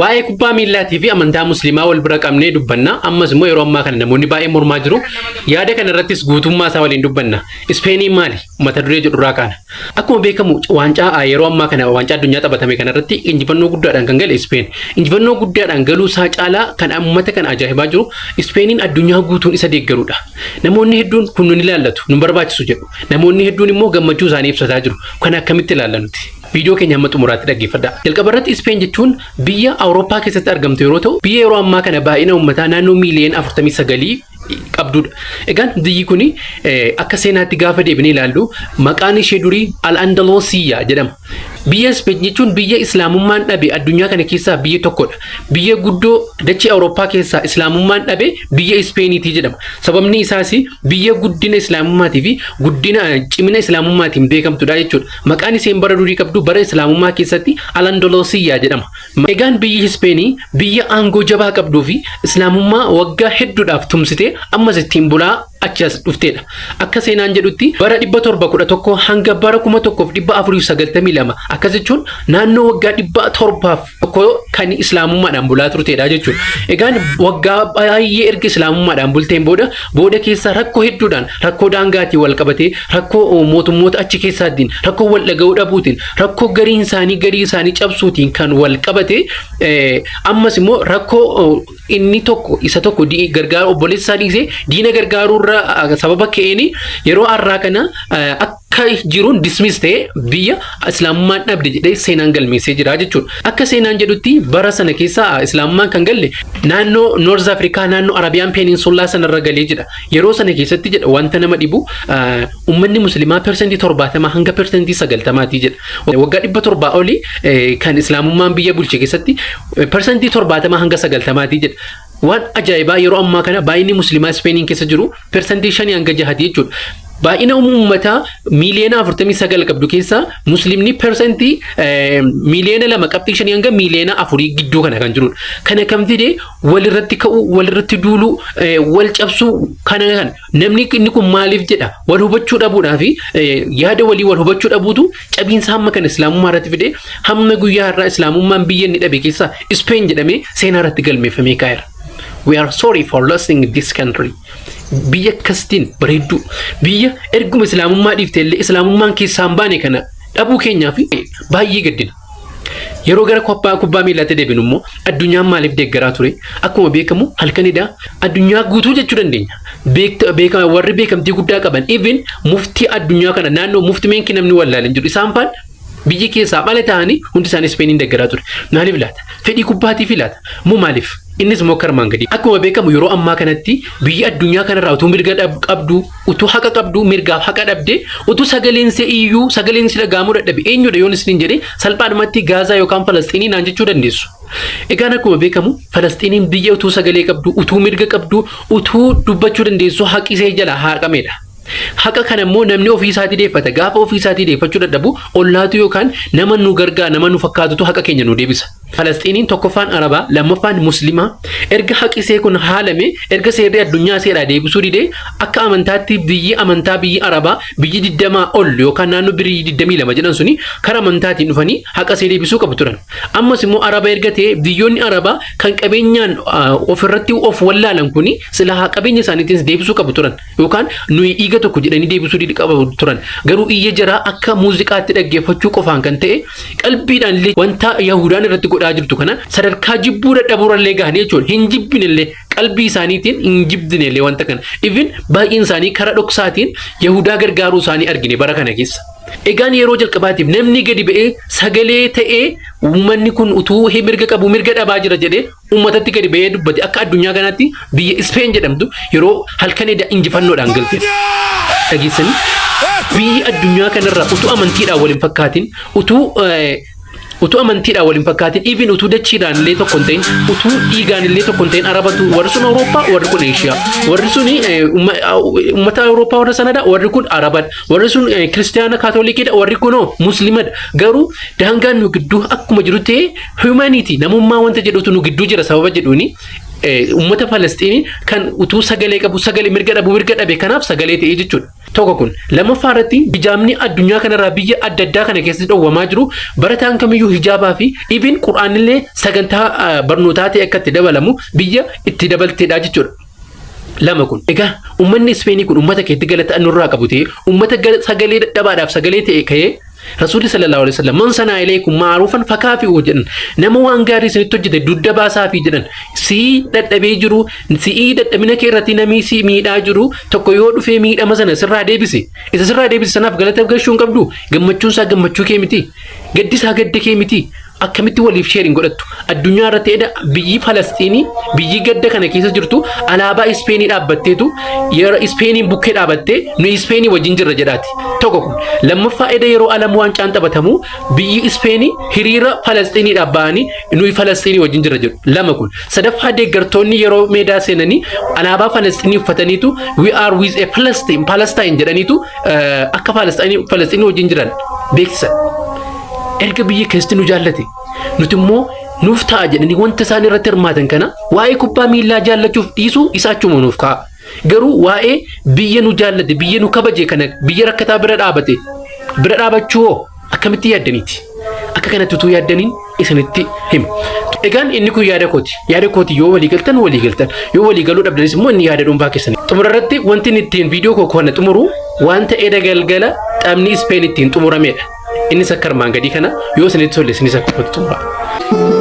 Waa'ee kubbaa miillaatii fi amantaa musliimaa wal bira qabnee dubbanna. Ammas immoo yeroo ammaa kana namoonni baay'een mormaa jiru. Yaada kana irrattis guutummaa isaa waliin dubbanna. Ispeeniin maali? Mata duree jedhu irraa kaana. Akkuma beekamu waancaa yeroo ammaa kana waancaa addunyaa taphatame kana irratti injifannoo guddaadhaan kan gale Ispeen. Injifannoo guddaadhaan galuu isaa caalaa kan uummata kana ajaa'ibaa jiru Ispeeniin addunyaa guutuun isa deeggarudha. Namoonni hedduun kun nun ilaallatu, nun barbaachisu jedhu. Namoonni hedduun immoo gammachuu isaanii ibsataa jiru. Kana akkamitti ilaalla nuti? Viidiyoo keenya hamma xumuraatti dhaggeeffadhaa. Jalqaba irratti Ispeen jechuun biyya Awurooppaa keessatti argamtu yeroo ta'u, biyya yeroo ammaa kana baay'ina uummataa naannoo miiliyoona 49 qabdudha. Egaan biyyi kun akka seenaatti gaafa deebinee ilaallu maqaan ishee durii Al-Andaloosiyaa jedhama. Biyya Ispeen jechuun biyya Islaamummaan dhabe addunyaa kana keessaa biyya tokkodha. Biyya guddoo dachee Awurooppaa keessaa Islaamummaan dhabe biyya Ispeeniitii jedhama. Sababni isaas biyya guddina Islaamummaatii fi guddina cimina Islaamummaatiin beekamtudha jechuudha. Maqaan isheen bara durii qabdu bara Islaamummaa keessatti Al-Andaloosiyaa jedhama. Egaan biyyi Ispeenii biyya aangoo jabaa qabduu fi Islaamummaa waggaa hedduudhaaf tumsitee ammas ittiin bulaa achi as dhufteedha. Akka seenaan jedhutti bara 711 hanga bara 1492, akkas jechuun naannoo waggaa 701 kan Islaamummaadhaan bulaa turteedha jechuudha. Egaan waggaa baay'ee erga Islaamummaadhaan bulteen booda, booda keessa rakkoo hedduudhaan, rakkoo daangaatiin wal qabatee, rakkoo mootummoota achi keessaatiin, rakkoo wal dhaga'uu dhabuutiin, rakkoo gariin isaanii garii isaanii cabsuutiin kan wal qabate, ammas immoo rakkoo inni tokko isa tokko gargaaru, obboleessa isaa dhiisee diina gargaaruurra sababa ka'een, yeroo har'aa kana akka jiruun dismiss ta'ee biyya Islaamummaan dhabde jedhee seenaan galmeessee jira jechuudha. Akka seenaan jedhutti bara sana keessa Islaamummaan kan galle naannoo North Afrikaa, naannoo Arabiyaan Peninsula sanarra galee jira. Yeroo sana keessatti jedha, wanta nama dhibu uummanni musliimaa 70% hanga 90%ti jedha. Waggaa 700 olii kan Islaamummaan biyya bulche keessatti 70% hanga 90ti jedha. Waan ajaa'ibaa, yeroo ammaa kana baay'inni musliimaa Ispeeniin keessa jiru 5% hanga 6ti jechuudha. Baay'ina uummataa miiliyoona 49 qabdu keessaa musliimni 2.5 miiliyoona hanga miiliyoona 4 gidduu kana kan jirudha. Kana kan fide walirratti ka'uu, walirratti duuluu, wal cabsuu kana kan namni inni kun maaliif jedha wal hubachuu dhabuudhaa fi yaada walii wal hubachuu dhabuutu cabiinsa hamma kan Islaamummaa irratti fide. Hamma guyyaa har'aa Islaamummaan biyya inni dhabe keessaa Ispeen jedhamee seenaa irratti galmeeffamee kaa'eera. We are sorry for losing this country. Biyya akkasitiin bareedduu, biyya erguma Islaamummaa dhiifte illee Islaamummaan keessaa hin baane kana dhabuu keenyaa fi baay'ee gaddina. Yeroo gara kubbaa miillaatti deebinu immoo addunyaan maaliif deeggaraa ture? Akkuma beekamu halkanidha. Addunyaa guutuu jechuu dandeenya. Warri beekamtii guddaa qaban, even muftii addunyaa kana naannoo muftii meenki namni wallaalan jiru, isaan faan biyyi keessaa mala ta'anii hundi isaanii Ispeeniin deeggaraa ture. Maaliif laata? Fedhii kubbaatiif laata? Moo maaliif? Innis immoo karmaan gadi. Akkuma beekamu yeroo ammaa kanatti biyyi addunyaa kanarraa utuu mirga qabdu, utuu haqa qabdu, mirgaaf haqa dhabde, utuu sagaleen see iyyuu sagaleen si dhaga'amuu dadhabe eenyudha yoon isiniin jedhee, salphaadhumatti Gaazaa yookaan Falasxiinii naan jechuu dandeessu. Egaan akkuma beekamu Falasxiiniin biyya utuu sagalee qabdu, utuu mirga qabdu, utuu dubbachuu dandeessu haqi ishee jala haqamedha. Haqa kana immoo namni ofii isaatii deeffata. Gaafa ofii isaatii deeffachuu dadhabu ollaatu yookaan nama nu gargaara, nama nu fakkaatutu haqa keenya nu deebisa. Falasxiiniin tokkoffaan Arabaa, lammaffaan Muslimaa. Erga haqi isee kun haalame, erga seerri addunyaa seeraa deebisuu didee, akka amantaatti biyyi amantaa, biyyi Arabaa biyyi 20 ol yookaan naannoo biyyi 22 jedhan suni karaa amantaatiin dhufanii haqa isee deebisuu qabu turan. Ammas immoo Araba erga ta'e, biyyoonni Arabaa kan qabeenyaan ofirratti of wallaalan kuni sila qabeenya isaaniitiin deebisuu qabu turan. Yookaan nuyi dhiiga tokko jedhanii deebisuu qabu turan. Garuu iyya jaraa akka muuziqaatti dhaggeeffachuu qofaan kan ta'e, qalbiidhaan illee wanta Yahudaan irratti godhaa jirtu kana sadarkaa jibbuu dadhabuurallee gahanii jechuudha. Hin jibbinellee, qalbii isaaniitiin hin jibbinellee wanta kana. Even baay'een isaanii karaa dhoksaatiin Yahudaa gargaaruu isaanii argine bara kana keessa. Egaan yeroo jalqabaatiif namni gadi ba'ee sagalee ta'ee uummanni kun utuu mirga qabu mirga dhabaa jira jedhee uummatatti gadi ba'ee dubbate akka addunyaa kanaatti biyya Ispeen jedhamtu yeroo halkan eda injifannoodhaan galte. Dhageessanii, biyyi addunyaa kanarraa utuu amantiidhaan wal hin fakkaatin, utuu amantiidhaan wal hin fakkaatin, even utuu dachiidhaan illee tokko hin ta'in, utuu dhiigaan illee tokko hin ta'in, Arabatu, warri sun Awurooppaa, warri kun Eeshiyaa, warri sun uummata Awurooppaa warra sanadha, warri kun Arabadha, warri sun Kiristiyaana Kaatolikiidha, warri kunoo Muslimadha. Garuu daangaan nu gidduu akkuma jiru ta'e, humanity, namummaa wanta jedhutu nu gidduu jira sababa jedhuuni uummata Falasxiinii kan utuu sagalee qabu sagalee mirga dhabu mirga dhabe kanaaf sagalee ta'e jechuudha. Tokko kun. Lammaffaa irratti, hijaabni addunyaa kanarraa biyya adda addaa kana keessatti dhowwamaa jiru, barataan kamiyyuu hijaabaa fi ibin qur'aanillee sagantaa barnootaa ta'e akka itti dabalamu biyya itti dabalteedha jechuudha. Lama kun. Egaa uummanni Ispeenii kun uummata keetti galata nurraa qabu ta'ee, uummata sagalee dadhabaadhaaf sagalee ta'e ka'ee, Rasuulli sallallahu alaihi wasallam "من صنع إليكم معروفا فكافئوه" jedhan. Nama waan gaarii isinitti hojjete dugda baasaafi jedhan. Sii dadhabee jiru, si'ii dadhabina kee irratti namni si miidhaa jiru tokko yoo dhufee miidhama sana sirraa deebise, isa sirraa deebise sanaaf galata gashuu hin qabdu? Gammachuun isaa gammachuu kee miti? Gaddi isaa gadda kee miti? Akkamitti waliif share hin godhattu? Addunyaa irratti edha biyyi Falastiinii, biyyi gadda kana keessa jirtu, alaabaa Ispeenii dhaabbatteetu, yeroo Ispeeniin bukkee dhaabattee "Nu Ispeenii wajjin jirra" jedhaati. Tokko kun. Lammaffaa, eda yeroo alam waancaan taphatamu biyyi Ispeenii hiriira Falastiiniidhaaf ba'anii "Nu Falastiinii wajjin jirra" jedhu. Lama kun. Sadaffaa, deeggartoonni yeroo meedaa seenanii alaabaa Falastiinii uffataniitu "We are with a Palestine, Palestine" jedhaniitu akka Falastiinii wajjin jiran beeksisan. Erga biyya keessatti nu jaallate, nuti immoo nuuf ta'a jedhanii wanta isaan irratti hirmaatan kana, waa'ee kubbaa miillaa jaallachuuf dhiisuu isa achuma nuuf kaa'a. Garuu waa'ee biyya nu jaallate, biyya nu kabaje kana, biyya rakkataa bira dhaabate bira dhaabachuu hoo akkamitti yaaddaniiti? Akka kanatti utuu yaaddaniin isinitti hima. Egaan inni kun yaada kooti. Yaada kooti yoo walii galtan walii galtan. Yoo walii galuu dhabdanis immoo inni yaada dhuunfaa keessani. Xumura irratti wanti inni ittiin viidiyoo koo kana xumuru wanta eda galgala taphni Ispeen ittiin xumuramedha. Innis akka armaan gadii kana, yoo isinitti tolle isinis akka kootti xumura.